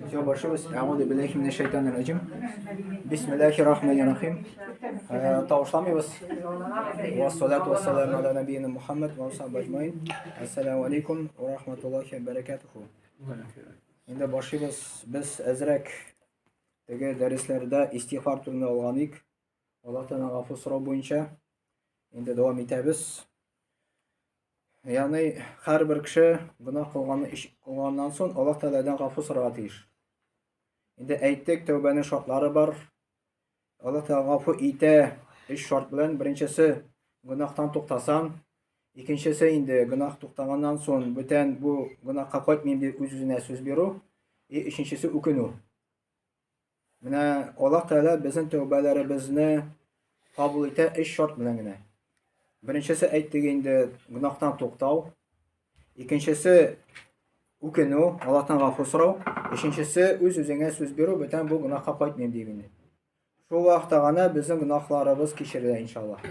Все, башыбыз. Әгъуду биллахи минәш шайтанир раҗим. Бисмиллахир рахманир рахим. Э, тавышламыйбыз. Вассалату вассаламу аля набийина Мухаммад ва асхаби ажмаин. Ассаламу алейкум ва рахматуллахи ва баракатуху. Инде башлыйбыз. Без әзрәк теге дәресләрдә истигъфар турында алган идек. Аллаһ Тәгаләдән гафу сорау буенча инде дәвам итәбез. Ягъни һәрбер кеше гөнаһ кылганны кылганнан соң Аллаһ Тәгаләдән гафу сорарга тиеш. Инде әйттек, тәүбәнең шартлары бар. Аллаһ Тәгалә гафу итә өч шарт белән. Беренчесе гөнаһтан туктасаң, икенчесе инде гөнаһ туктаганнан соң бүтән бу гөнаһка кайтмыйм дип үз-үзенә сүз бирү, и өченчесе үкенү. Менә Аллаһ Тәгалә безнең тәүбәләребезне кабул итә өч шарт белән генә. Беренчесе әйттек инде гөнаһтан туктау. Икенчесе үкенү, Аллаһтан гафу сорау. Өченчесе үз-үзеңә сүз бирү, бүтән бу гөнаһка кайтмыйм дип инде. Шул вакытта гына безнең гөнаһларыбыз кичерелә иншаллаһ.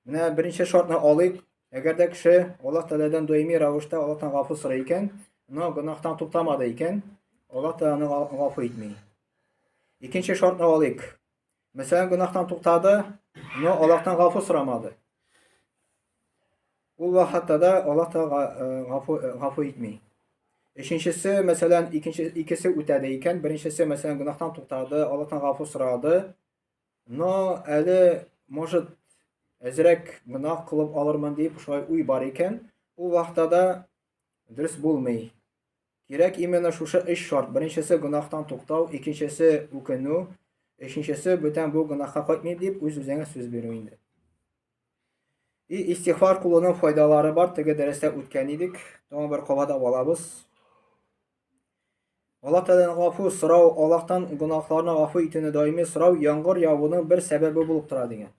Менә беренче шартны алыйк. Әгәр дә кеше Аллаһ Тәгаләдән даими рәвештә Аллаһтан гафу сорый икән, но гөнаһтан туктамады икән, Аллаһ Тәгалә аны гафу итми. Икенче шартны алыйк. Мәсәлән, гөнаһтан туктады, но Аллаһтан гафу сорамады. Ул вакытта да Аллаһ Тәгалә э, гафу, э, гафу итми. Өченчесе, мәсәлән, икенче икесе үтәде икән, беренчесе, мәсәлән, гөнаһтан туктады, Аллаһтан гафу сорады, Но әле, может, әзрәк гөнаһ кылып алырмын дип шулай уй бар икән, ул вакытта да дөрес булмый. Кирәк именно шушы өч шарт. Беренчесе гөнаһтан туктау, икенчесе үкенү, өченчесе бүтән бу гөнаһка кайтмыйм дип үз-үзеңә сүз бирү инде. И истигъфар кылуның файдалары бар, теге дәрестә үткән идек. Тагын бер кабатлап алабыз. Аллаһ Тәгаләдән гафу сорау, Аллаһтан гөнаһларны гафу итүне даими сорау яңгыр явуның бер сәбәбе булып тора дигән.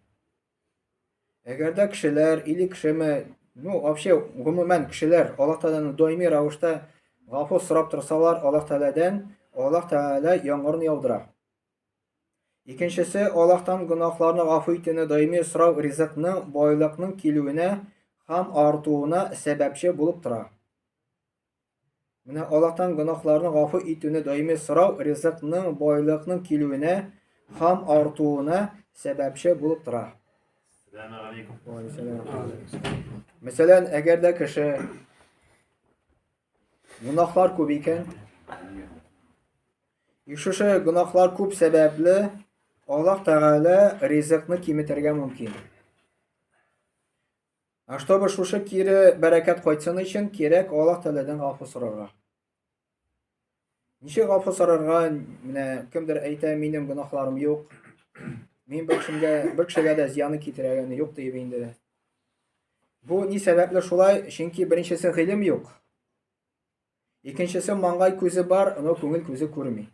Әгәр дә кешеләр или кешеме, ну, вообще, гомумән кешеләр Аллаһ Тәгаләдән даими рәвештә гафу сорап торсалар, Аллаһ Тәгаләдән, Аллаһ Тәгалә яңгырны яудыра. Икенчесе, Аллаһтан гөнаһларны гафу итүне даими сорау ризыкның, байлыкның килүенә һәм артуына сәбәпче булып тора. Менә Аллаһтан гөнаһларны гафу итүне даими сорау ризыкның, байлыкның килүенә һәм артуына сәбәпче булып тора. Мәсәлән, әгәр дә кеше гөнаһлар күп икән, и шушы гөнаһлар күп сәбәпле Аллаһ Тәгалә ризыкны киметергә мөмкин. Ә чтобы шушы кире бәрәкәт кайтсын өчен, кирәк Аллаһ Тәгаләдән гафу сорарга. Ничек гафу сорарга? Менә кемдер әйтә, минем гөнаһларым юк. Мин бер кешегә, бер кешегә дә зыяны китерәгәне юк диеп инде. Бу ни сәбәпле шулай? Чөнки беренчесе гыйлем юк. Икенчесе маңгай күзе бар, но күңел күзе күрми.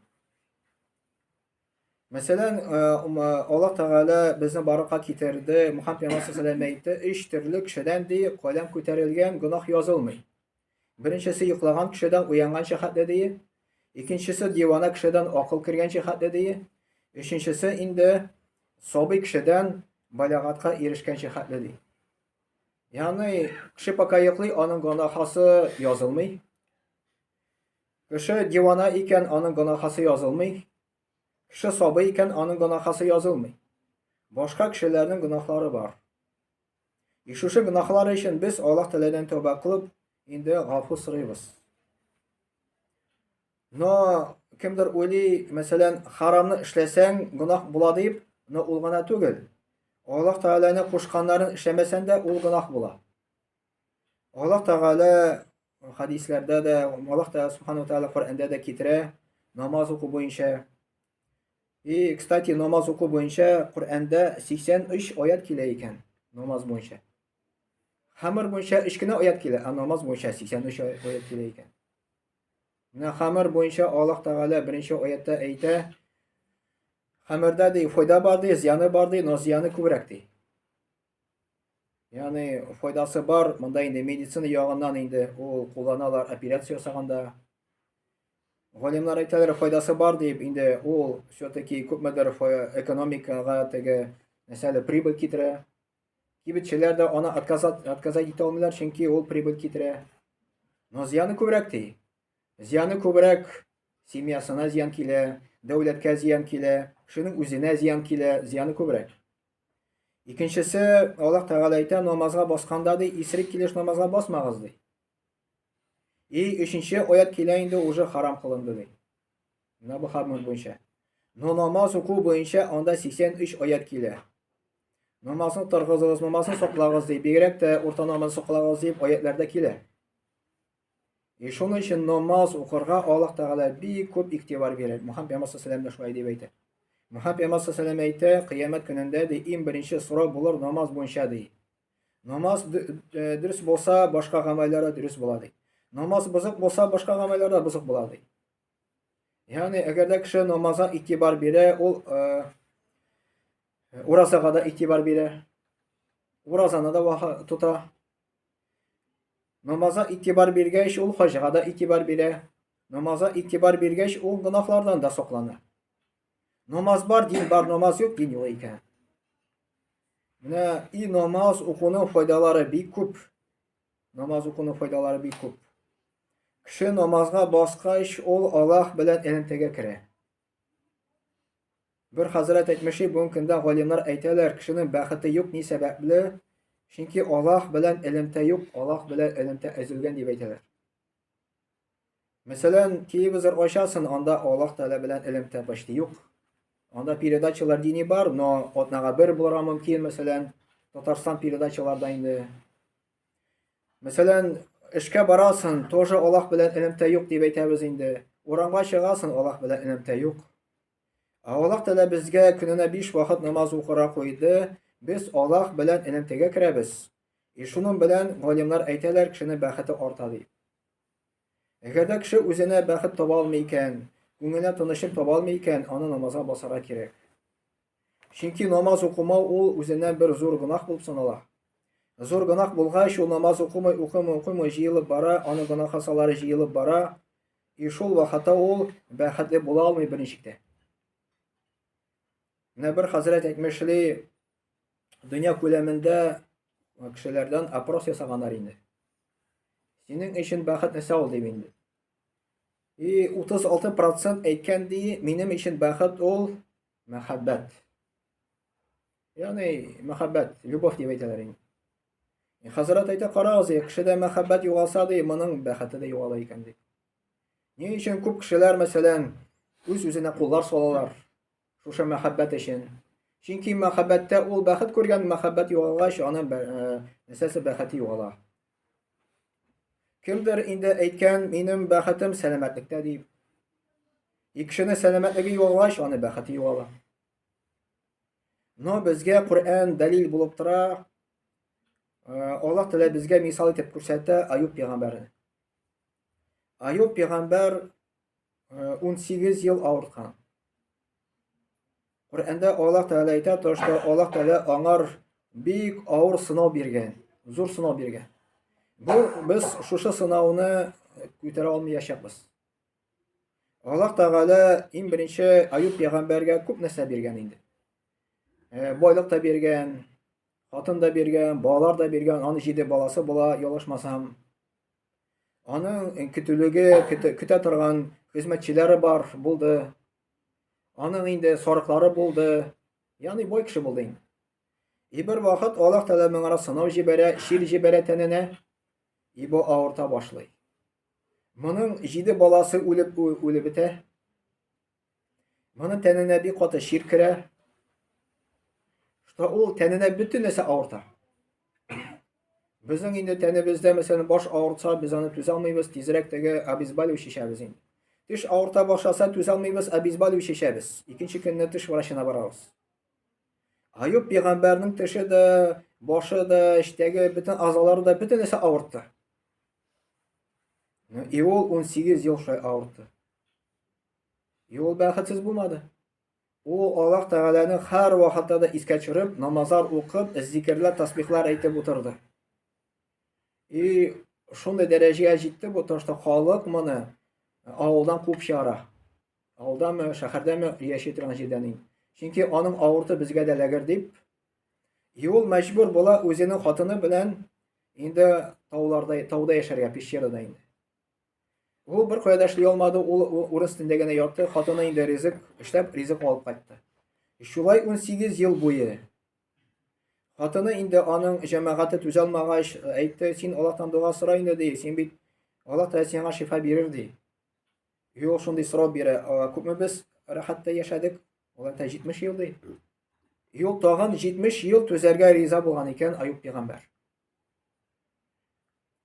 Мәсәлән, э, э, Аллаһ Тәгалә безне барырга китерде. Мухаммад пәйгамбәр саллаллаху әйтте, өч төрле кешедән ди, каләм күтәрелгән гөнаһ язылмый. Беренчесе йоклаган кешедән уянганча хәтле ди. Икенчесе дивана кешедән акыл кергәнче хәтле ди. Өченчесе инде сабый кешедән балагатка ирешкәнче хәтле ди. Ягъни кеше пока йоклый, аның гөнаһасы язылмый. Кеше дивана икән, аның гөнаһасы язылмый. Кеше сабый икән, аның гөнаһасы язылмый. Башка кешеләрнең гөнаһлары бар. И шушы гөнаһлар өчен без Аллаһ Тәгаләдән тәүбә кылып, инде гафу сорыйбыз. Но кемдер уйлый, мәсәлән, харамны эшләсәң, гөнаһ була дип, но ул гына түгел. Аллаһ Тәгаләнең кушканнарын эшләмәсәң дә, ул гөнаһ була. Аллаһ Тәгалә хадисләрдә дә, Аллаһ Тәгалә Субхану Тәгалә Коръәндә дә китерә намаз уку буенча. И, кстати, намаз уку буенча Коръәндә 83 аят килә икән, намаз буенча. Хамыр буенча 3 кенә аят килә, ә намаз буенча 83 аят килә икән. Менә хамыр буенча Аллаһ Тәгалә беренче аятта әйтә, хамырда ди файда бар ди, зыяны бар ди, но зыяны күбрәк ди. Ягъни файдасы бар, монда инде медицина ягыннан инде ул кулланалар операция ясаганда. Галимнәр әйтәләр, файдасы бар дип, инде ул все-таки күпмедер экономикага теге нәрсәле прибыль китерә. Кибетчеләр дә аны отказать, отказать итә алмыйлар, чөнки ул прибыль китерә. Но зыяны күбрәк ди. Зыяны күбрәк семьясына зыян килә, дәүләткә зыян килә, кешенең үзенә зыян килә, зыяны күбрәк. Икенчесе, Аллаһ Тәгалә әйтә, намазга басканда ди, исерек килеш намазга басмагыз ди. И өченче аят килә инде уже харам кылынды ди. Менә бу хәбәр буенча. Но намаз уку буенча анда 83 аят килә. Намазны торгызыгыз, намазны саклагыз ди. Бигрәк тә урта намаз саклагыз дип аятларда килә. И шуның өчен намаз укырга Аллаһ Тәгалә бик күп игътибар бирә. Мухаммад пәйгамбәр саллаллаху алейһи шулай дип әйтә. Мухаммад пәйгамбәр саллаллаху әйтә, кыямәт көнендә ди иң беренче сорау булыр намаз буенча ди. Намаз дөрес булса, башка гамәлләр дә дөрес була ди. Намаз бозык булса, башка гамәлләр дә бозык була ди. Ягъни, әгәр дә кеше намазга игътибар бирә, ул уразага да игътибар бирә. Уразаны да тота. Намазга игътибар биргәч, ул хаҗга да игътибар бирә. Намазга игътибар биргәч, ул гөнаһлардан да саклана. Намаз бар, дин бар, намаз юк, дин юк икән. Менә и намаз укуның файдалары бик күп. Намаз укуның файдалары бик күп. Кеше намазга баскач, ул Аллаһ белән элемтәгә керә. Бер хәзрәт әйтмешли, бүгенге көндә галимнәр әйтәләр, кешенең бәхете юк ни сәбәпле? Чөнки Аллаһ белән элемтә юк, Аллаһ белән элемтә өзелгән дип әйтәләр. Мәсәлән, телевизор ачасың, анда Аллаһ Тәгалә белән элемтә почти юк. Анда передачалар дини бар, но атнага бер булырга мөмкин, мәсәлән, Татарстан передачаларда инде. Мәсәлән, эшкә барасың, тоже Аллаһ белән элемтә юк дип әйтәбез инде. Урамга чыгасың, Аллаһ белән элемтә юк. Ә Аллаһ Тәгалә безгә көненә биш вакыт намаз укырга куйды. Без Аллаһ белән элемтәгә керәбез. И шуның белән галимнәр әйтәләр, кешенең бәхете арта дип. Әгәр дә кеше үзенә бәхет таба алмый икән, күңеленә тынычлык таба алмый икән, аны намазга басарга кирәк. Чөнки намаз укымау ул үзеннән бер зур гөнаһ булып санала. Зур гөнаһ булгач, ул намаз укымый, укымый, укымый җыелып бара, аның гөнаһ җыелып бара. И шул вакытта ул бәхетле була алмый берничек тә. Менә бер хәзрәт әйтмешли, дөнья күләмендә кешеләрдән опрос ясаганнар инде. Синең өчен бәхет нәрсә ул дип инде. И 36% әйткән ди, минем өчен бәхет ул мәхәббәт. Ягъни мәхәббәт, любовь дип әйтәләр инде. Хәзрәт әйтә, карагыз, кешедә мәхәббәт югалса, ди, моның бәхете дә югала икән, ди. Ни өчен күп кешеләр, мәсәлән, үз-үзенә куллар салалар шушы мәхәббәт өчен? Чөнки мәхәббәттә ул бәхет күргән, мәхәббәт югалгач, аның нәрсәсе бәхете югала. Кемдер инде әйткән, минем бәхетем сәламәтлектә дип. И кешенең сәламәтлеге югалгач, аның бәхете югала. Но безгә Коръән дәлил булып тора. Аллаһ Тәгалә безгә мисал итеп күрсәтә Аюб пәйгамбәрне. Аюб пәйгамбәр 18 ел авырткан. Коръәндә Аллаһ Тәгалә әйтә, то что Аллаһ Тәгалә аңар бик авыр сынау биргән, зур сынау биргән. Бу без шушы сынауны күтәрә алмаячакбыз. Аллаһ Тәгалә иң беренче Аюб пәйгамбәргә күп нәрсә биргән инде. Э, байлык та биргән, хатын да биргән, балалар да биргән, аның җиде баласы була, ялгышмасам. Аның э, көтүлеге, көтә, көтә торган хезмәтчеләре бар булды. Аның инде сарыклары булды. Ягъни бай кеше булды инде. И бер вакыт Аллаһ Тәгалә моңа сынау җибәрә, чир җибәрә тәненә. И бу авырта башлый. Моның җиде баласы үлеп үлеп бетә. Моның тәненә бик каты чир керә. Что ул тәненә бөтен нәрсә авырта. Безнең инде тәнебездә, мәсәлән, баш авыртса, без аны түзә алмыйбыз, тизрәк теге обезболивающий эчәбез инде. Теш авырта башласа, түзә алмыйбыз, обезболивающий эчәбез. Икенче көнне теш врачына барабыз. Аюб пәйгамбәрнең теше дә, башы да, эчтәге бөтен азалары да бөтен нәрсә авыртты. Ну, и ул 18 ел шулай авыртты. И ул бәхетсез булмады. Ул Аллаһ Тәгаләне һәр вакытта да искә төшереп, намазлар укып, зикерләр, тасбихлар әйтеп утырды. И шундый дәрәҗәгә җитте бу, то что халык моны авылдан куып чыгара. Авылдамы, шәһәрдәме яши торган җирдән инде. Чөнки аның авырты безгә дә эләгер дип, и ул мәҗбүр була үзенең хатыны белән инде тауларда, тауда яшәргә, пещерада инде. Ул бер кая да эшли алмады, ул урын өстендә генә ятты, хатыны инде ризык эшләп, ризык алып кайтты. Шулай 18 ел буе. Хатыны инде аның җәмәгате түзә алмагач, әйтте, син Аллаһтан дога сора инде, ди, син бит Аллаһ Тәгалә сиңа шифа бирер, ди. Юк, шундый сорау бирә. Күпме без рәхәттә яшәдек? Ул әйтә, 70 ел, ди. Юк, тагын 70 ел түзәргә риза булган икән Аюб пәйгамбәр.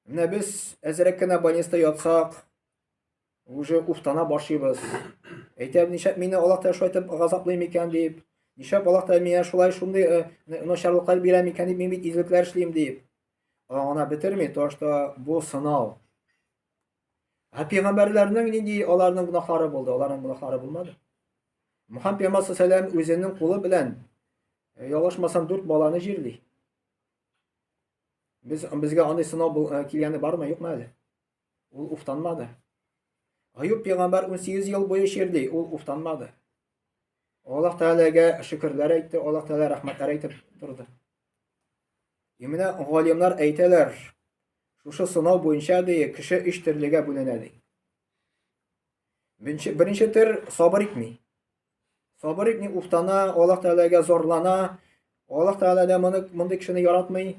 Менә без әзрәк кенә больниста ятсак, уже уфтана башлыйбыз. Әйтәм, нишләп мине Аллаһ Тәгалә шулай итеп газаплый микән дип, нишләп Аллаһ Тәгалә миңа шулай шундый э, начарлыклар бирә микән дип, мин бит изгелекләр эшлим дип. Аңына бетерми, то что бу сынау. Ә пәйгамбәрләрнең нинди аларның гөнаһлары булды? Аларның гөнаһлары булмады. Мухаммад пәйгамбәр саллаллаху үзенең кулы белән э, ялгышмасам дүрт баланы җирли. Без безгә андый сынау э, килгәне бармы, юкмы әле? Ул уфтанмады. Аюб пәйгамбәр 18 ел буе чирли, ул уфтанмады. Аллаһ Тәгаләгә шөкерләр әйтте, Аллаһ Тәгалә рәхмәтләр әйтеп торды. И менә галимнәр әйтәләр, шушы сынау буенча ди, кеше өч төрлегә бүленә ди. Беренче, беренче төр сабыр итми. Сабыр итми, уфтана, Аллаһ Тәгаләгә зарлана. Аллаһ Тәгалә дә моны мондый кешене яратмый.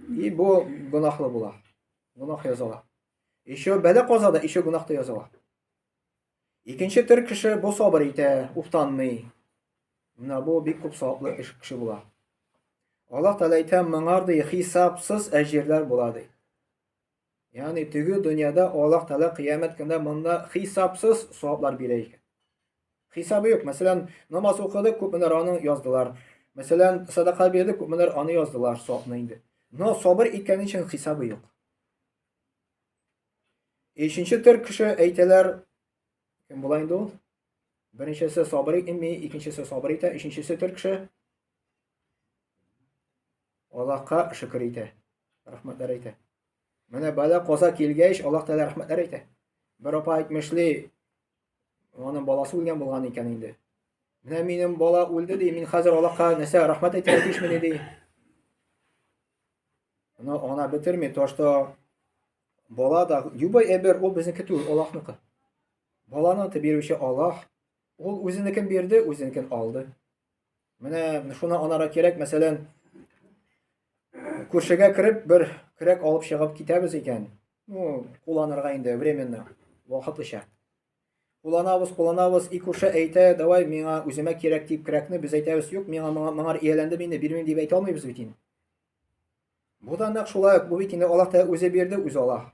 И бу гөнаһлы була. Гөнаһ языла. Еще бәла каза да, еще гөнаһ та языла. Икенче төр кеше бу сабыр итә, уфтанмый. Менә бу бик күп саваплы эш кеше була. Аллаһ Тәгалә әйтә, моңар ди хисапсыз әҗерләр була ди. Ягъни теге дөньяда Аллаһ Тәгалә кыямәт көндә монда хисапсыз саваплар бирә икән. Хисабы юк. Мәсәлән, намаз укыды, күпмеләр аны яздылар. Мәсәлән, садака бирде, күпмеләр аны яздылар, савапны инде. Но сабыр иткән өчен хисабы юк. Өченче төр кеше әйтәләр, кем була инде ул? Беренчесе сабыр итми, икенчесе сабыр итә, өченчесе төр кеше Аллаһка шөкер итә, рәхмәтләр әйтә. Менә бәла каза килгәч, Аллаһ Тәгалә рәхмәтләр әйтә. Бер апа әйтмешли, аның баласы үлгән булган икән инде. Менә минем бала үлде ди, мин хәзер Аллаһка нәрсә рәхмәт әйтергә тиешмени ди. Но ана бетерми, то что бала да любой әйбер ул безнеке түгел, Аллаһныкы. Баланы бирүче Аллаһ, ул үзенекен бирде, үзенекен алды. Менә шуны анара кирәк, мәсәлән, күршегә кереп бер көрәк алып чыгып китәбез икән, ну, кулланырга инде временно, вакытлыча. Кулланабыз, кулланабыз, и күрше әйтә, давай миңа үземә кирәк дип көрәкне, без әйтәбез, юк, миңа моңа, моңар ияләндем инде, бирмим дип әйтә алмыйбыз бит инде. Бу да нәкъ шулай ук, бу бит инде Аллаһ Тәгалә үзе бирде, үзе ала.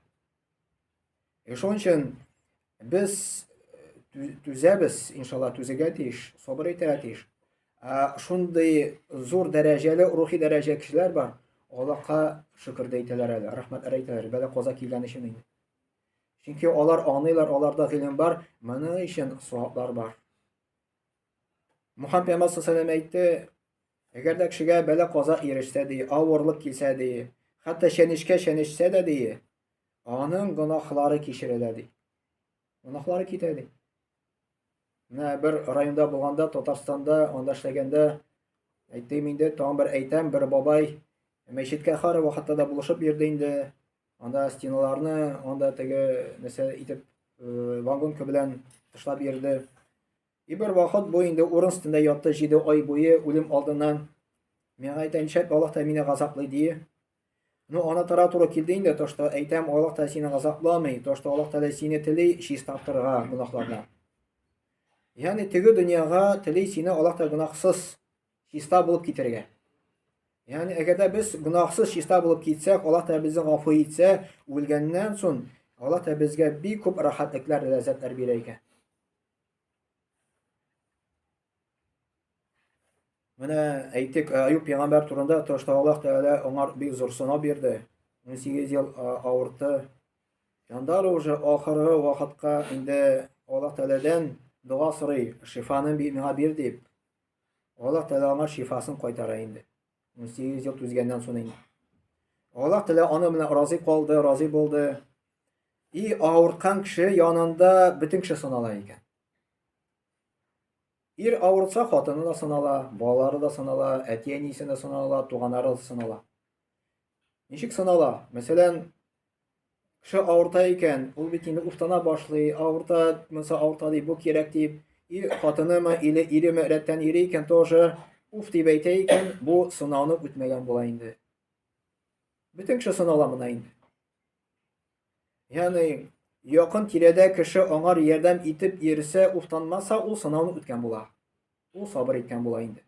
И шуның өчен без түзәбез, иншалла, түзергә тиеш, сабыр итәргә тиеш. Ә шундый зур дәрәҗәле, рухи дәрәҗә кешеләр бар, Аллаһка шөкер дә әйтәләр әле, рәхмәтләр әйтәләр, бәла каза килгән өчен инде. Чөнки алар аңлыйлар, аларда гыйлем бар, моның өчен саваплар бар. Мухаммад пәйгамбәр саллаллаху әйтте, әгәр дә кешегә бәла каза ирешсә ди, авырлык килсә ди, хәтта чәнечкә чәнечсә дә ди, аның гөнаһлары кичерелә ди. Гөнаһлары китә ди. Менә бер районда булганда, Татарстанда, анда эшләгәндә, әйтим инде, тагын бер әйтәм, бер бабай мәчеткә һәр вакытта да булышып йөрде инде. Анда стеналарны, анда теге нәрсә итеп, э, вагонка белән тышлап йөрде. И бер вакыт бу инде урын өстендә ятты 7 ай буе үлем алдыннан. Миңа әйтә, нишләп Аллаһ та мине газаплый ди. Ну, ана тара туры килде инде, то что әйтәм, Аллаһ та сине газапламый, то что Аллаһ Тәгалә сине тели чистартырга гөнаһлардан. Ягъни теге дөньяга тели сине Аллаһ та гөнаһсыз чиста булып китергә. Ягъни әгәр дә без гөнаһсыз чиста булып китсәк, Аллаһ та безне гафу итсә, үлгәннән соң Аллаһ та безгә бик күп рәхәтлекләр, ләззәтләр бирә икән. Менә әйтик, Аюб пәйгамбәр турында, то что Аллаһ Тәгалә аңар бик зур сынау бирде. 18 ел авыртты. Анда уже ахыргы вакытка инде Аллаһ Тәгаләдән дога сорый, шифаны миңа бир дип. Аллаһ Тәгалә аңа шифасын кайтара инде. 18 ел түзгәннән соң инде. Аллаһ Тәгалә аны белән разый калды, разый булды. И авырткан кеше янында бөтен кеше сынала икән. Ир авыртса, хатыны да сынала, балалары да сынала, әти-әнисе дә сынала, туганнары да сынала. Ничек сынала? Мәсәлән, Кеше авырта икән, ул бит инде уфтана башлый, авырта, монысы авырта ди, бу кирәк дип, и хатынымы или иреме рәттән йөри икән, тоже уф дип әйтә икән, бу сынауны үтмәгән була инде. Бөтен кеше сынала моны инде. Ягъни якын тирәдә кеше аңар ярдәм итеп йөрсә, уфтанмаса, ул сынауны үткән була. Ул сабыр иткән була инде.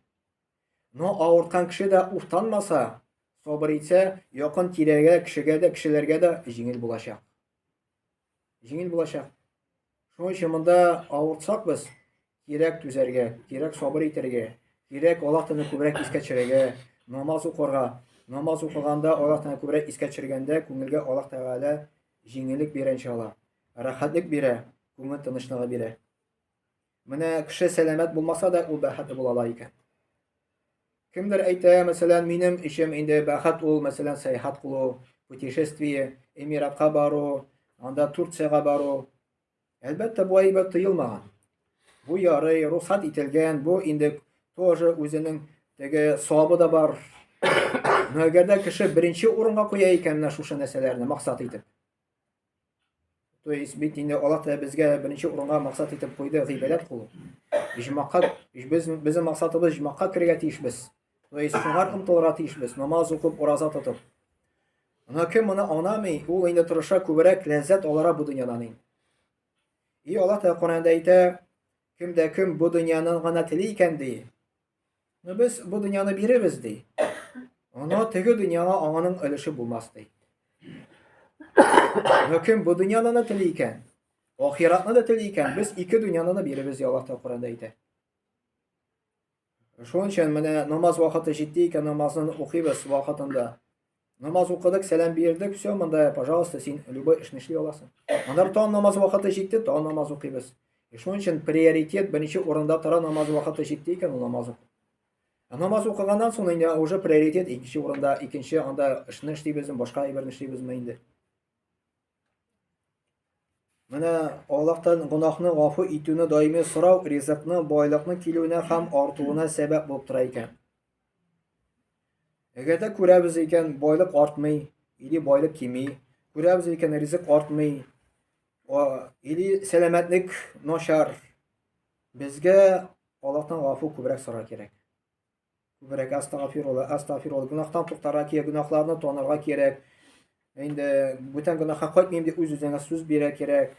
Но авырткан кеше дә уфтанмаса, сабыр итсә, якын тирәгә, кешегә дә, кешеләргә дә җиңел булачак. Җиңел булачак. Шуның өчен монда авыртсак без, кирәк түзәргә, кирәк сабыр итәргә, кирәк Аллаһ Тәгаләне күбрәк искә төшерергә, намаз укырга. Намаз укыганда Аллаһ Тәгаләне күбрәк искә төшергәндә күңелгә Аллаһ Тәгалә җиңеллек бирә иншалла. Рәхәтлек бирә, күңел тынычлыгы бирә. Менә кеше сәламәт булмаса да, ул бәхетле була ала икән. Кемдер әйтә, мәсәлән, минем өчен инде бәхет ул, мәсәлән, сәяхәт кылу, путешествие, Эмиратка бару, анда Турциягә бару. Әлбәттә, бу әйбер тыелмаган. Бу ярый, рөхсәт ителгән, бу инде тоже үзенең теге савабы да бар. Но әгәр дә кеше беренче урынга куя икән менә шушы нәрсәләрне максат итеп, То есть бит инде Аллаһ Тәгалә безгә беренче урынга максат итеп куйды гыйбадәт кылу. Иҗмакка без безнең максатыбыз иҗмакка керергә тиешбез. То есть шуңа омтылырга тиешбез, намаз укып, ураза тотып. Ана кем моны аңламый, ул инде тырыша күбрәк ләззәт алырга бу дөньядан инде. И Аллаһ Тәгалә Коръәндә әйтә, кем дә кем бу дөньяны гына тели икән ди, Ну без бу дөньяны биребез ди. Ана теге дөньяга аңаның өлеше булмас ди. Но кем бу дөньяны да тели икән, ахиратны да тели икән, без ике дөньяны да биребез ди Аллаһ Тәгалә Коръәндә әйтә. Шуның өчен менә намаз вакыты җитте икән, намазны укыйбыз вакытында. Намаз укыдык, сәлам бирдек, все, монда, пожалуйста, син любой эшне эшли аласың. Аннары тагын намаз вакыты җитте, тагын намаз укыйбыз. И шуның өчен приоритет беренче урында тора, намаз вакыты җитте икән, ул намаз укы. Ә намаз укыганнан соң инде уже приоритет икенче урында, икенче анда эшне эшлибезме, башка әйберне эшлибезме инде. Менә Аллаһтан гөнаһны гафу итүне даими сорау ризыкны, байлыкны килүенә һәм артуына сәбәп булып тора икән. Әгәр дә күрәбез икән, байлык артмый или байлык кими, күрәбез икән, ризык артмый, или сәламәтлек начар, безгә Аллаһтан гафу күбрәк сорар кирәк. Күбрәк астагфирулла, астагфирулла, гөнаһтан туктарга кирәк, гөнаһларны танырга кирәк. Инде бүтән гөнаһка кайтмыйм дип үз-үзеңә сүз бирә кирәк.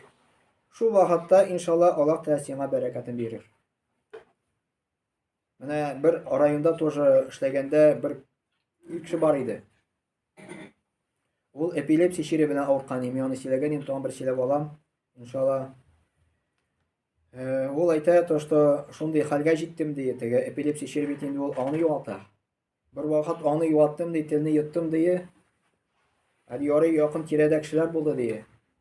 Шул вакытта, иншалла, Аллаһ Тәгалә сиңа бәрәкәтен бирер. Менә бер районда тоже эшләгәндә бер ир кеше бар иде. Ул эпилепсия чире белән авырткан иде. Мин аны сөйләгән идем, тагын бер сөйләп алам, иншалла. Э, ул әйтә, то, что шундый хәлгә җиттем ди, теге эпилепсия чире бит инде ул аңны югалта. Бер вакыт аны юаттым ди, телне йоттым ди. Әле ярый якын тирәдә кешеләр булды ди.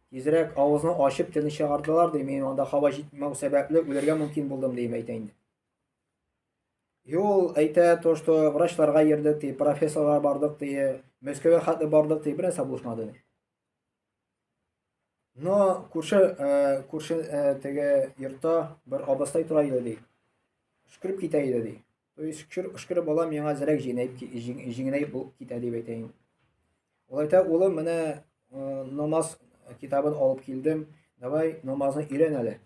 Тизрәк авызны ачып телне чыгардылар ди. Мин анда һава җитмәү сәбәпле үләргә мөмкин булдым ди, әйтә инде. Юл әйтә то, что врачларга йөрдек ди, профессорларга бардык ди, Мәскәүгә хәтле бардык ди, бернәрсә булышмады ди. Но күрше, э, күрше э, теге йортта бер абыстай тора иде ди. Өшкереп китә иде ди. То есть өшкереп бала миңа зрәк җиңәеп җиңеләеп булып китә дип әйтә инде. Ул әйтә, улым, менә э, намаз китабын алып килдем. Давай намазны өйрән әле.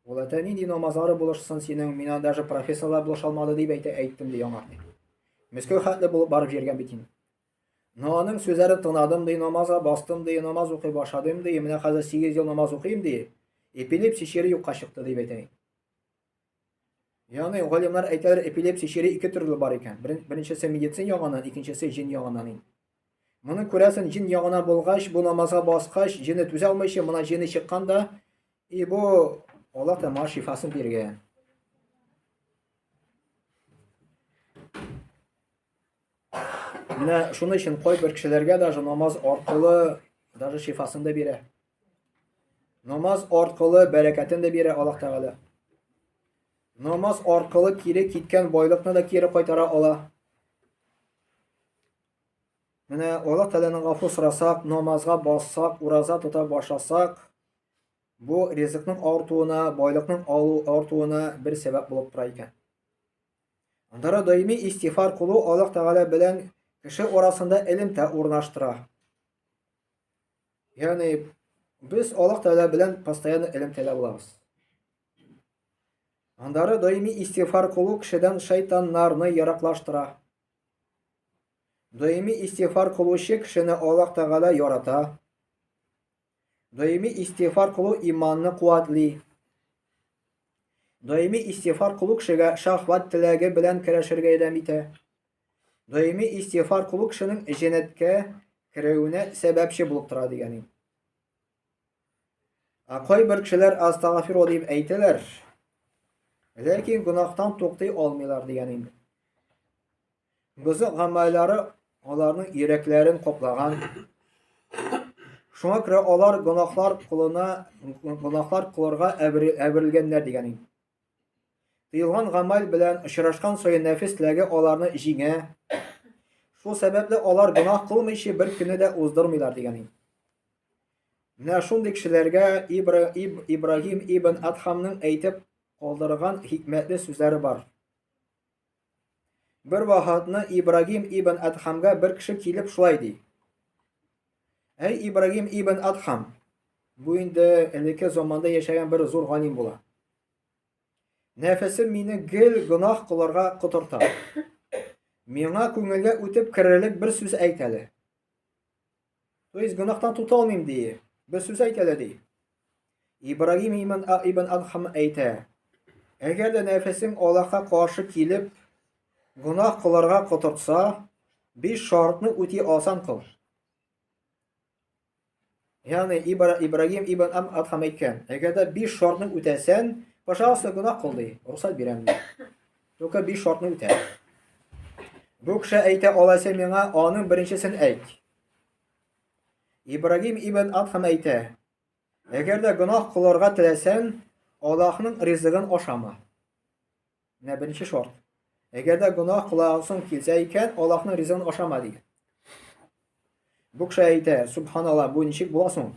Ул әйтә, нинди намазлары булышсын синең, миңа даже профессорлар булыша алмады дип әйтә, әйттем ди яңа ди. Мәскәү хәтле булып барып җиргән бит инде. Но аның сүзләрен тыңладым ди, намазга бастым ди, намаз укый башладым ди, менә хәзер 8 ел намаз укыйм ди. Эпилепсия чире юкка чыкты дип әйтә. Ягъни галимнәр әйтәләр, эпилепсия чире ике төрле бар икән. Беренчесе медицина ягыннан, икенчесе җен ягыннан инде. Моны күрәсең, җен ягына булгач, бу намазга баскач, җене түзә алмыйча, мона җене чыккан да, и бу Аллаһ Тәгалә шифасын биргән. Менә шуның өчен кайбер кешеләргә даже намаз аркылы даже шифасын да бирә. Намаз аркылы бәрәкәтен дә бирә Аллаһ Тәгалә. Намаз аркылы кире киткән байлыкны да кире кайтара ала. Менә Аллаһ Тәгаләнең гафу сорасак, намазга бассак, ураза тота башласак, бу ризыкның артуына, байлыкның алу артуына бер сәбәп булып тора икән. Аннары даими истигъфар кылу Аллаһ Тәгалә белән кеше арасында элемтә урнаштыра. Ягъни без Аллаһ Тәгалә белән постоянно элемтәдә булабыз. Андары даими истигъфар кылу кешедән шайтаннарны ераклаштыра. Даими истигъфар кылучы кешене Аллаһ Тәгалә ярата. Даими истигъфар кылу иманны куәтли. Даими истигъфар кылу кешегә шәһват теләге белән көрәшергә ярдәм итә. Даими истигъфар кылу кешенең җәннәткә керүенә сәбәпче булып тора дигән. Ә кайбер кешеләр астагфиру дип әйтәләр, ләкин гөнаһтан туктый алмыйлар дигән инде. Бозык гамәлләре аларның йөрәкләрен каплаган. Шуңа күрә алар гөнаһлар кулына гөнаһлар кылырга әверелгәннәр дигән инде. Тыелган гамәл белән очрашкан саен нәфес теләге аларны җиңә. Шул сәбәпле алар гөнаһ кылмыйча бер көнне дә уздырмыйлар дигән инде. Менә шундый кешеләргә Ибраһим ибн Адхамның әйтеп калдырган хикмәтле сүзләре бар. Бер вакытны Ибрагим ибн Адхамга бер кеше килеп шулай ди. Әй Ибрагим ибн Адхам, бу инде элекке заманда яшәгән бер зур галим була. Нәфесем мине гел гөнаһ кылырга котырта. Миңа күңелгә үтеп керерлек бер сүз әйт әле. То есть гөнаһтан тота алмыйм ди. Бер сүз әйт әле ди. Ибрагим ибн ибн Адхам әйтә. Әгәр дә нәфесең Аллаһка каршы килеп, гөнаһ кылырга котыртса, биш шартны үти алсаң кыл. Ягъни Ибрагим ибн Адхам әйткән, әгәр дә биш шартны үтәсән, пожалуйста, гөнаһ кыл ди, рөхсәт бирәм ди. Только биш шартны үтә. Бу кеше әйтә, алайса миңа аның беренчесен әйт. Ибрагим ибн Адхам әйтә, әгәр дә гөнаһ кылырга теләсәң, Аллаһның ризыгын ашама. Менә беренче шарт. Әгәр дә гөнаһ кыласың килсә икән, Аллаһның ризыгын ашама дигән. Бу кеше әйтә, субханалла, бу ничек була соң?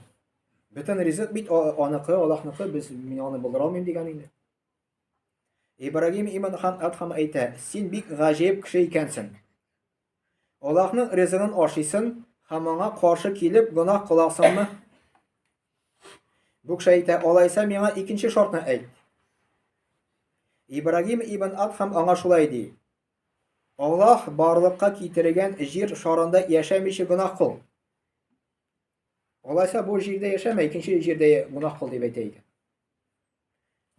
Бөтен ризык бит аныкы, Аллаһныкы, без мин аны булдыра алмыйм дигән инде. Ибрагим ибн Хан Адхам әйтә, син бик гаҗәеп кеше икәнсең. Аллаһның ризыгын ашыйсың һәм аңа каршы килеп гөнаһ кыласыңмы? Бу кеше әйтә, алайса миңа икенче шартны әйт. Ибрагим ибн Адхам аңа шулай ди. Аллаһ барлыкка китергән җир шарында яшәмичә гөнаһ кыл. Алайса бу җирдә яшәмә, икенче җирдә гөнаһ кыл дип әйтә икән.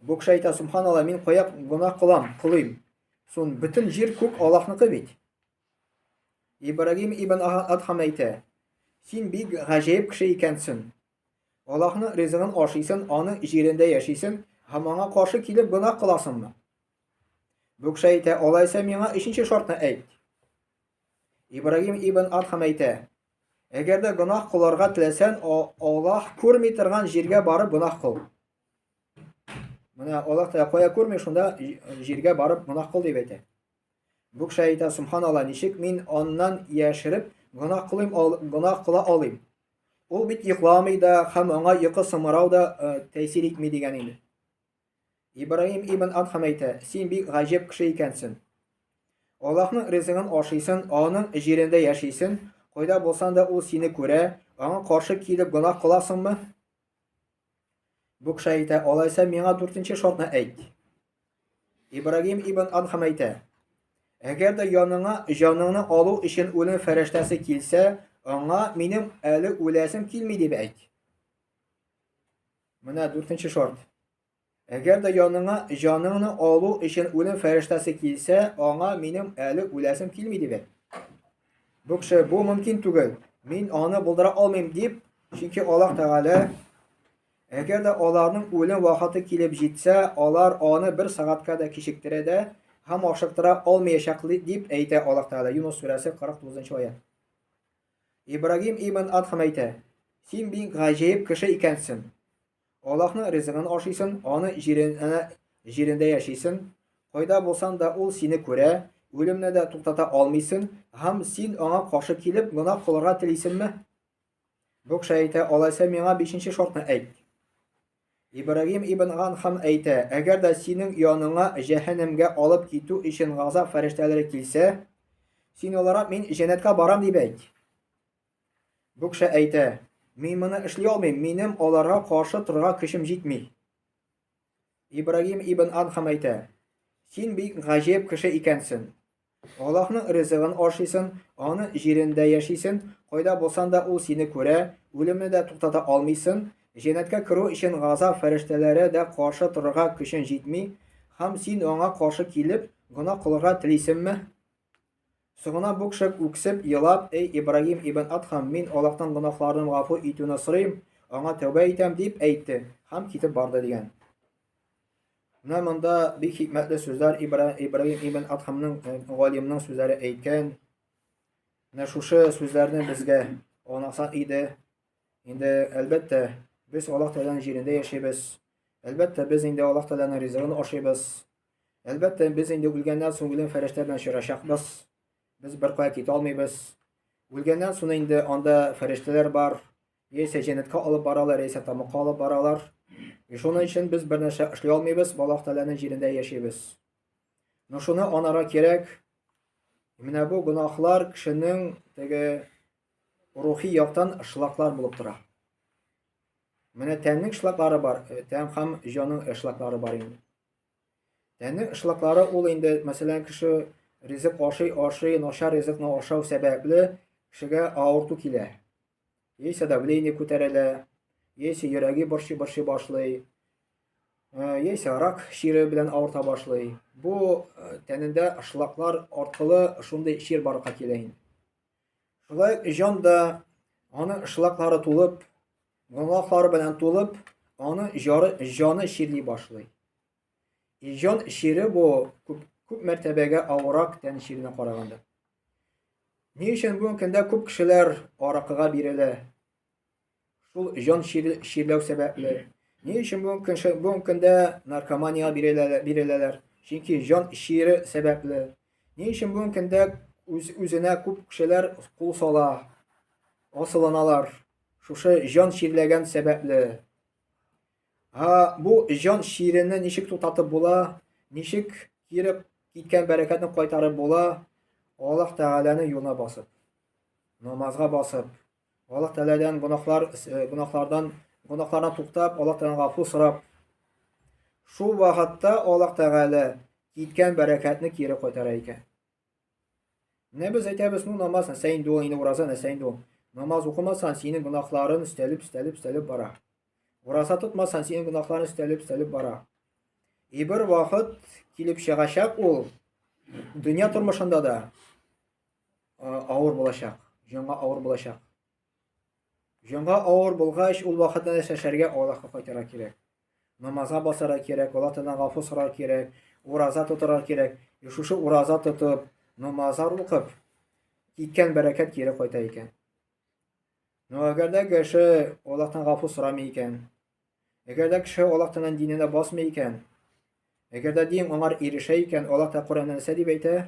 Бу кеше әйтә, субханалла, мин кая гөнаһ кылам, кылыйм. Сон бөтен җир күк Аллаһныкы бит. Ибрагим ибн Адхам әйтә, син бик гаҗәеп кеше икәнсең. Аллаһның ризыгын ашыйсың, аның җирендә яшисең һәм аңа каршы килеп гөнаһ кыласыңмы? Бу кеше әйтә, алайса миңа өченче шартны әйт. Ибрагим ибн Адхам әйтә, әгәр дә гөнаһ кылырга теләсәң, Аллаһ күрми торган җиргә барып гөнаһ кыл. Менә Аллаһ Тәгалә кая күрми, шунда җиргә барып гөнаһ кыл дип әйтә. Бу кеше әйтә, субханалла, ничек мин аннан яшереп гөнаһ кылыйм, гөнаһ кыла алыйм? Ул бит йокламый да һәм аңа йокы сымырау да тәэсир итми дигән инде. Ибраһим ибн Адхам әйтә, син бик гаҗәп кеше икәнсең. Аллаһның ризыгын ашыйсың, аның җирендә яшисең, кайда булсаң да ул сине күрә, аңа каршы килеп гөнаһ кыласыңмы? Бу кеше әйтә, алайса миңа дүртенче шартны әйт. Ибрагим ибн Адхам әйтә, әгәр дә яныңа җаныңны алу өчен үлем фәрештәсе килсә, аңа минем әле үләсем килми дип әйт. Менә дүртенче шарт. Әгәр дә яныңа җаныңны алу өчен үлем фәрештәсе килсә, аңа минем әле үләсем килми дип әйт. Бу кеше бу мөмкин түгел. Мин аны булдыра алмыйм дип, чөнки Аллаһ Тәгалә әгәр дә аларның үлем вакыты килеп җитсә, алар аны бер сәгатькә дә кичектерә дә һәм ашыктыра алмаячак дип әйтә Аллаһ Тәгалә. Юнус сүрәсе 49 аят. Ибрагим ибн Адхам әйтә, Син бик гаҗәеп кеше икәнсең. Аллаһның ризыгын ашыйсың, аны җиренә, җирендә яшисең. Кайда булсаң да ул сине күрә, үлемне дә туктата алмыйсың, һәм син аңа каршы килеп гөнаһ кылырга телисеңме? Бу кеше әйтә, алайса миңа бишенче шартны әйт. Ибрагим ибн Ганхам әйтә, әгәр дә синең яныңа җәһәннәмгә алып китү өчен газап фәрештәләре килсә, син аларга мин җәннәткә барам дип әйт. Бу кеше әйтә, Мин моны эшли алмыйм, минем аларга каршы торырга көчем җитми. Ибрагим ибн Адхам әйтә, Син бик гаҗәеп кеше икәнсең. Аллаһның ризыгын ашыйсың, аны җирендә яшисең, кайда булсаң да ул сине күрә, үлемне дә туктата алмыйсың, җәннәткә керү өчен газап фәрештәләре дә каршы торырга көчең җитми, һәм син аңа каршы килеп, гөнаһ кылырга телисеңме? Соңыннан бу кеше үксеп, елап, Эй, Ибрагим ибн Адхам, мин Аллаһтан гөнаһларым гафу итүне сорыйм, аңа тәүбә итәм, дип әйтте һәм китеп барды, дигән. Менә монда бик хикмәтле сүзләр Ибрагим ибн Адхамның э, галимның сүзләре әйткән. Менә шушы сүзләрне безгә аңласак иде. Инде әлбәттә, без Аллаһ Тәгаләнең җирендә яшибез. Әлбәттә, без инде Аллаһ Тәгаләнең ризыгын ашыйбыз. Әлбәттә, без инде үлгәннән соң үлем фәрештә белән очрашачакбыз. Без беркая китә алмыйбыз. Үлгәннән соң инде анда фәрештәләр бар. Яисә җәннәткә алып баралар, яисә тамакка алып баралар. И шуның өчен без бер нәрсә эшли алмыйбыз, Аллаһ Тәгаләнең җирендә яшибез. Но шуны анара кирәк. Менә бу гөнаһлар кешенең теге рухи яктан шлаклар булып тора. Менә тәннең шлаклары бар, э, тән һәм җанның шлаклары бар инде. Тәннең шлаклары ул инде, мәсәлән, кеше ризык ашый, ашый, начар ризыкны ашау сәбәпле кешегә авырту килә. Яисә давление күтәрелә, яисә йөрәге борчый борчый башлый, э, яисә рак чире белән авырта башлый. Бу э, тәнендә шлаклар аркылы шундый чир барлыкка килә инде. Шулай ук җан да аның шлаклары тулып, гөнаһлары белән тулып, аның җары, җаны чирли башлый. И җан чире бу күп, күп мәртәбәгә авырак тән чиренә караганда. Ни өчен бүгенге көндә күп кешеләр аракыга бирелә? Шул җан чирләү сәбәпле. Ни өчен бүгенге көн, бүгенге көндә наркоманиягә биреләләр, биреләләр? Чөнки җан чире сәбәпле. Ни өчен бүгенге көндә үз үзенә күп кешеләр кул сала, асылыналар? Шушы җан чирләгән сәбәпле. Ә бу җан чирене ничек туктатып була? Ничек кире киткән бәрәкәтне кайтарып була? Аллаһ Тәгаләнең юлына басып, намазга басып, Аллаһ Тәгаләдән гөнаһлар э, гөнаһлардан гөнаһлардан туктап, Аллаһ Тәгаләдән гафу сорап, шул вакытта Аллаһ Тәгалә киткән бәрәкәтне кире кайтара икән. Менә без әйтәбез, ну намаз нәрсә инде ул, инде ураза нәрсә инде ул. Намаз укымасаң, синең гөнаһларың өстәлеп, өстәлеп, өстәлеп бара. Ураза тотмасаң, синең гөнаһларың өстәлеп, өстәлеп бара. И бер вакыт килеп чыгачак ул дөнья тормышында да авыр булачак, җанга авыр булачак. Җанга авыр булгач, ул вакытта нәрсә эшләргә Аллаһка кайтырга кирәк. Намазга басарга кирәк, Аллаһ Тәгаләдән гафу сорарга кирәк, ураза тотарга кирәк. И шушы ураза тотып, намазлар укып, киткән бәрәкәт кире кайта икән. Но әгәр дә кеше Аллаһтан гафу сорамый икән, әгәр дә кеше Аллаһ Тәгаләнең диненә басмый икән, әгәр дә дин аңар ирешә икән, Аллаһ Тәгалә Коръәндә нәрсә дип әйтә?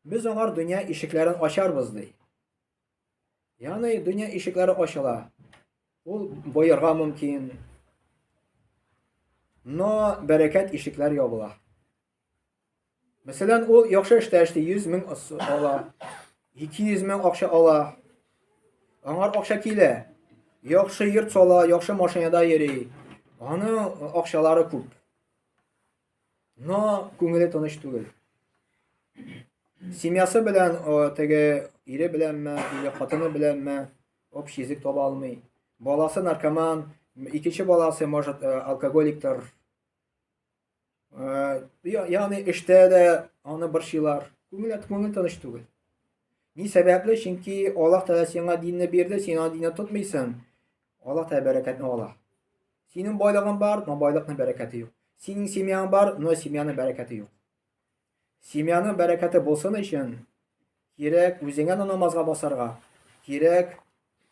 Без аңар дөнья ишекләрен ачарбыз, ди. Ягъни дөнья ишекләре ачыла. Ул боерга мөмкин. Но бәрәкәт ишекләр ябыла. Мәсәлән, ул яхшы эштә эшли, 100 мең ала, 200 мең акча ала. Аңар акча килә. Яхшы йорт сала, яхшы машинада йөри. Аның акчалары күп. Но күңеле тыныч түгел. Семьясы белән, теге ире беләнме, или хатыны беләнме, общий язык таба алмый. Баласы наркоман, икенче баласы, может, э, алкоголиктыр. Э, ягъни эштә дә аны борчыйлар. Күңел күңел тыныч түгел. Ни сәбәпле? Чөнки Аллаһ Тәгалә сиңа динне бирде, син аны динне тотмыйсың. Аллаһ Тәгалә бәрәкәтне ала. Синең байлыгың бар, но байлыкның бәрәкәте юк. Синең семьяң бар, но семьяның бәрәкәте юк. Семьяның бәрәкәте булсын өчен кирәк үзеңә дә намазга басарга, кирәк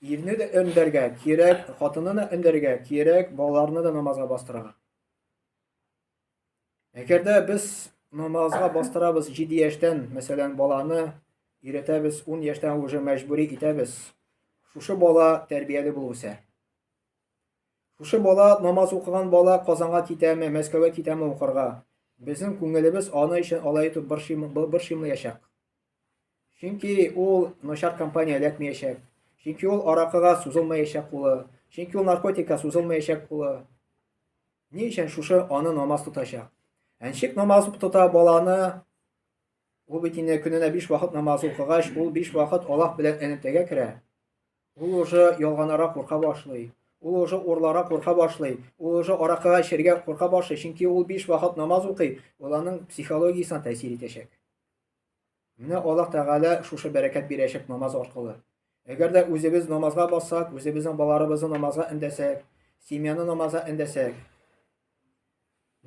ирне дә өндәргә, кирәк хатынны да өндәргә, кирәк балаларны да намазга бастырырга. Әгәр дә без намазга бастырабыз 7 яшьтән, мәсәлән, баланы өйрәтәбез, 10 яшьтән уже мәҗбүри итәбез. Шушы бала тәрбияле булып үсә. Шушы бала, намаз укыган бала Казанга китәме, Мәскәүгә китәме укырга? Безнең күңелебез аны өчен алай итеп борчымлаячак. Чөнки ул начар компания эләкмәячәк. Чөнки ул аракыга сузылмаячак кулы, чөнки ул наркотикка сузылмаячак кулы. Ни өчен шушы аны намаз тотачак? Ә ничек намаз тота баланы? Ул бит инде көненә биш вакыт намаз укыгач, ул биш вакыт Аллаһ белән элемтәгә керә. Ул уже ялганара курка башлый. Ул уже урлара курка башлый. Ул уже аракыга эчәргә курка башлый. Чөнки ул биш вакыт намаз укый, ул аның психологиясенә тәэсир итәчәк. Менә Аллаһ Тәгалә шушы бәрәкәт бирәчәк намаз аркылы. Әгәр дә үзебез намазга бассак, үзебезнең балаларыбызны намазга өндәсәк, семьяны намазга өндәсәк,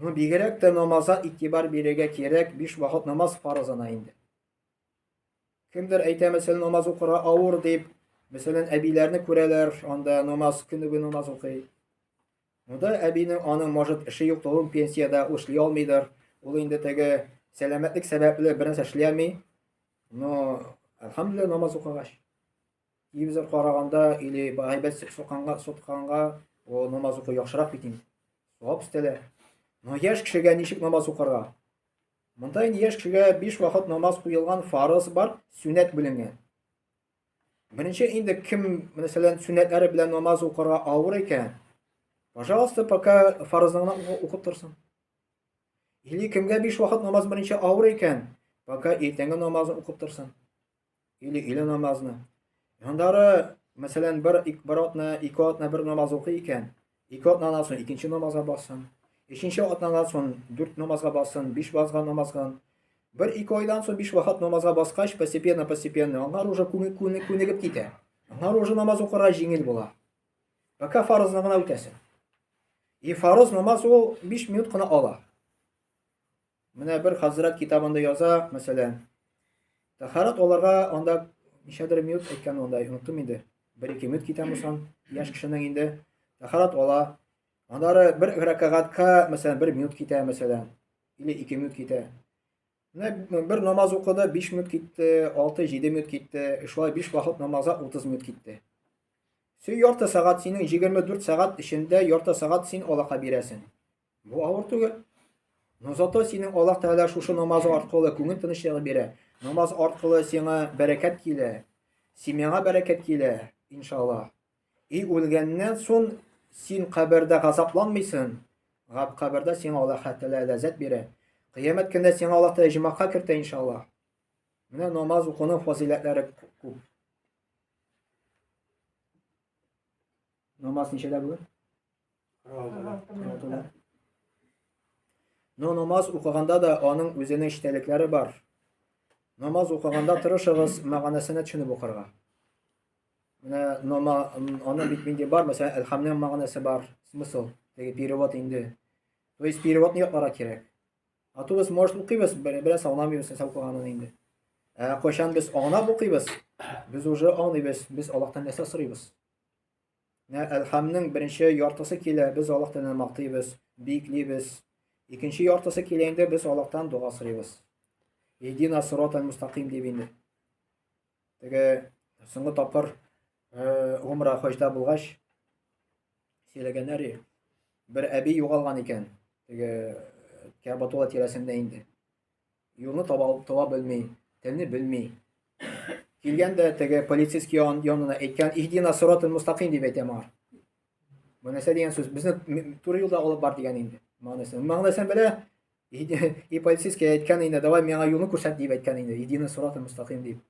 ну, бигрәк тә намазга игътибар бирергә кирәк, биш вакыт намаз фарызына инде. Кемдер әйтә, мәсәлән, намаз укырга авыр дип, мәсәлән, әбиләрне күрәләр, анда намаз көне буе намаз укый. Монда әбинең аның, может, эше юк, ул пенсиядә, ул эшли алмыйдыр. Ул инде теге сәламәтлек сәбәпле бернәрсә эшли алмый. Но, әлхәмдүлилләһ, намаз укыгач. Телевизор караганда или гайбәт суканга, сотканга, о намаз уку яхшырак бит инде. Савап өстәлә. Но яшь кешегә ничек намаз укырга? Монда инде яшь кешегә биш вакыт намаз куелган фарыз бар, сөннәт бүленгән. Беренче инде кем, мәсәлән, сөннәтләре белән намаз укырга авыр икән, пожалуйста, пока фарызны гына укып торсын. Или кемгә биш вакыт намаз беренче авыр икән, пока иртәнге намазын укып торсын. Или өйлә намазны. Аннары, мәсәлән, бер бер атна, ике атна бер намаз укый икән, ике атнадан соң икенче намазга бассын. Өченче атнадан соң дүрт намазга бассын, биш базга намазга. Бер ике айдан соң биш вакыт намазга баскач, постепенно, постепенно, аннары уже күнегеп китә. Аннары уже намаз укырга җиңел була. Пока фарызны гына үтәсең. И фарыз намаз ул 5 минут кына ала. Менә бер хәзрәт китабында яза, мәсәлән, тәһарәт алырга анда ничәдер минут әйткән анда, оныттым инде. Бер-ике минут китә мусан, яшь кешенең инде тәһарәт ала. Аннары бер рәкәгатькә, мәсәлән, бер минут китә, мәсәлән, или ике минут китә. Менә бер намаз укыды, 5 минут китте, 6-7 минут китте, шулай 5 вакыт намазга 30 минут китте. Син ярты сәгать, синең 24 сәгать эчендә ярты сәгать син Аллаһка бирәсең. Бу авыр түгел. Но зато синең Аллаһ Тәгалә шушы намаз аркылы күңел тынычлыгы бирә. Намаз аркылы сиңа бәрәкәт килә. Семьяңа бәрәкәт килә, иншаллаһ. И үлгәннән соң син кабердә газапланмыйсың. Кабердә сиңа Аллаһ Тәгалә ләззәт бирә. Кыямәт көндә сиңа Аллаһ Тәгалә җомахка кертә, иншаллаһ. Менә намаз укуның фазыйләтләре күп. Намаз ничәдә бүген? Но намаз укыганда да аның үзенең эчтәлекләре бар. Намаз укыганда тырышыгыз мәгънәсенә төшенеп укырга. Менә нама, аның бит инде бар, мәсәлән, әлхәмнең мәгънәсе бар, смысл, теге перевод инде. То есть переводны ятларга кирәк. А то без, может, укыйбыз, бераз аңламыйбыз нәрсә укыганын инде. Ә кайчан без аңлап укыйбыз, без уже аңлыйбыз, без Аллаһтан нәрсә сорыйбыз. Менә Әлхәмнең беренче яртысы килә, без Аллаһ Тәгаләне мактыйбыз, биеклибез. Икенче яртысы килә инде, без Аллаһтан дога сорыйбыз. Иһдина сиратал мустаким дип инде. Теге соңгы тапкыр гумра хаҗда булгач, сөйләгәннәр, бер әби югалган икән. Теге Кәбатулла тирәсендә инде. Юлны таба, таба белми, телне белми. Килгән дә теге полицейский янына әйткән, иһдина сиратал мустаким дип әйтә моңар. Бу нәрсә дигән сүз? Безне туры юлда алып бар дигән инде. Мәгънәсен. Мәгънәсен белә. И полицейский әйткән инде, давай миңа юлны күрсәт дип әйткән инде. Иһдина сиратал мустаким дип.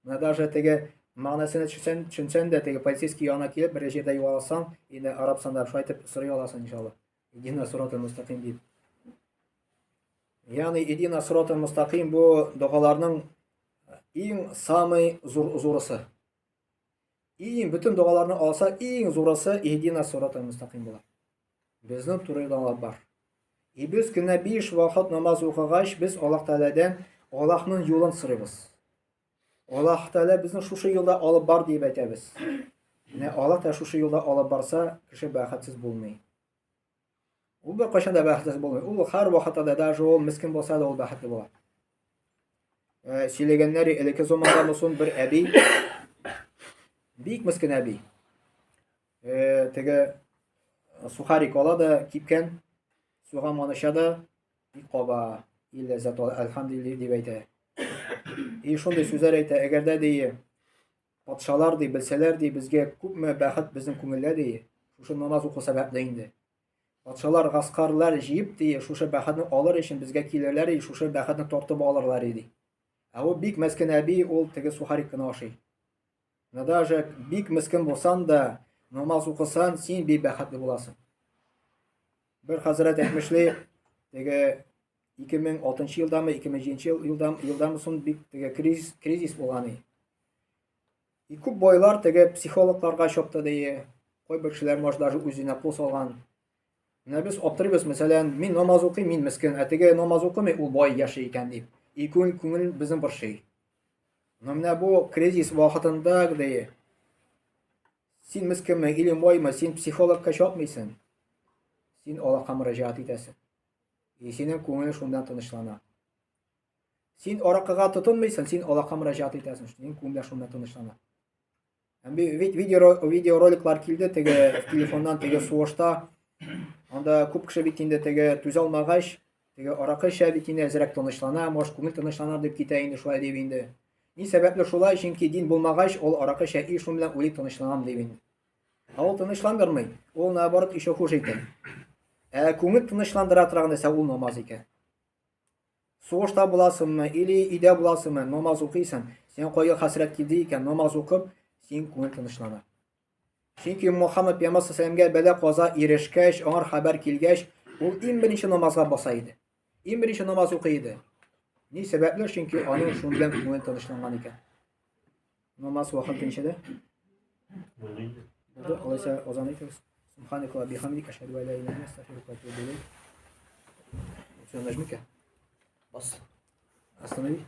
Менә даже теге мәгънәсен төшенсән, төшенсән дә теге полицейский янына килеп бер җирдә югалсаң, инде арабсанда шулай итеп сорый аласың иншалла. Иһдина сиратал мустаким дип. Ягъни Идина сирата мустаким бу догаларның иң самый зур зурысы. Иң бөтен догаларны алса, иң зурысы Иһдина сирата мустаким була. Безнең туры юлдан алып бар. И без көненә биш вакыт намаз укыгач, без Аллаһ Тәгаләдән Аллаһның юлын сорыйбыз. Аллаһ Тәгалә безне шушы юлда алып бар дип әйтәбез. Менә Аллаһ Тәгалә шушы юлда алып барса, кеше бәхетсез булмый. Ул бер кайчан да бәхетсез булмый. Ул һәр вакытта да, даже ул мескен булса да, ул бәхетле була. Сөйләгәннәр элекке заманда мусын бер әби, бик мескен әби. Теге сухарик ала да, кипкән, суга маныча да, бик каба, и ләззәт ала, әлхәмдүлилләһ дип әйтә. И шундый сүзләр әйтә, әгәр дә ди, Патшалар ди, белсәләр ди, безгә күпме бәхет безнең күңелдә ди, шушы намаз уку сәбәпле инде. Патшалар гаскарлар җыеп ди, шушы бәхетне алыр өчен безгә килерләр ди, шушы бәхетне тартып алырлар ди. Ә ул бик мескен әби, ул теге сухарик кына ашый. Но даже бик мескен булсан да, намаз укысан, син бик бәхетле буласың. Бер хәзрәт әйтмешли, теге 2006 елдамы, 2007 елдамы, елдамы соң бик теге кризис, кризис булган и. И күп байлар теге психологларга чапты ди. Кайбер кешеләр может даже үзенә кул салган. Менә без аптырыйбыз, мәсәлән, мин намаз укыйм, мин мескен, ә теге намаз укымый, ул бай яши икән дип. И күңел, күңел безне борчый. Но менә бу кризис вакытында ди, син мескенме или баймы, син психологка чапмыйсың. Син Аллаһка мөрәҗәгать итәсең. И синең күңелең шунда тынычлана. Син аракыга тотынмыйсың, син Аллаһка мөрәҗәгать итәсең, синең күңелең шунда тынычлана. Һәм бит видео видеороликлар килде теге телефоннан теге сугышта. Анда күп кеше бит инде теге түзә алмагач, теге аракы эчә бит инде әзрәк тынычлана, может күңел тынычлана дип китә инде шулай дип инде. Ни сәбәпле шулай? Чөнки дин булмагач, ул аракы эчә и шуның белән уйлый тынычланам дип инде. Ә ул тынычландырмый, ул наоборот еще хуже икән. Ә күңел тынычландыра торган нәрсә ул намаз икән. Сугышта буласыңмы или өйдә буласыңмы, намаз укыйсың, сиңа кайгы хәсрәт килде икән, намаз укып, син күңел тынычлана. Чөнки Мухаммад пәйгамбәр саллаллаху бәла каза ирешкәч, аңар хәбәр килгәч, ул иң беренче намазга баса иде. Иң беренче намаз укый иде. Ни сәбәпле? Чөнки аның шуның белән күңел тынычланган икән. Намаз вакыты ничәдә? Булды инде. Булды. Алайса азан әйтегез. Субханaka ва бихамдик ашһаду ан ла илаһа илля астагфирука ва атубу илейк. Все, нажми-ка. Бас. Останови.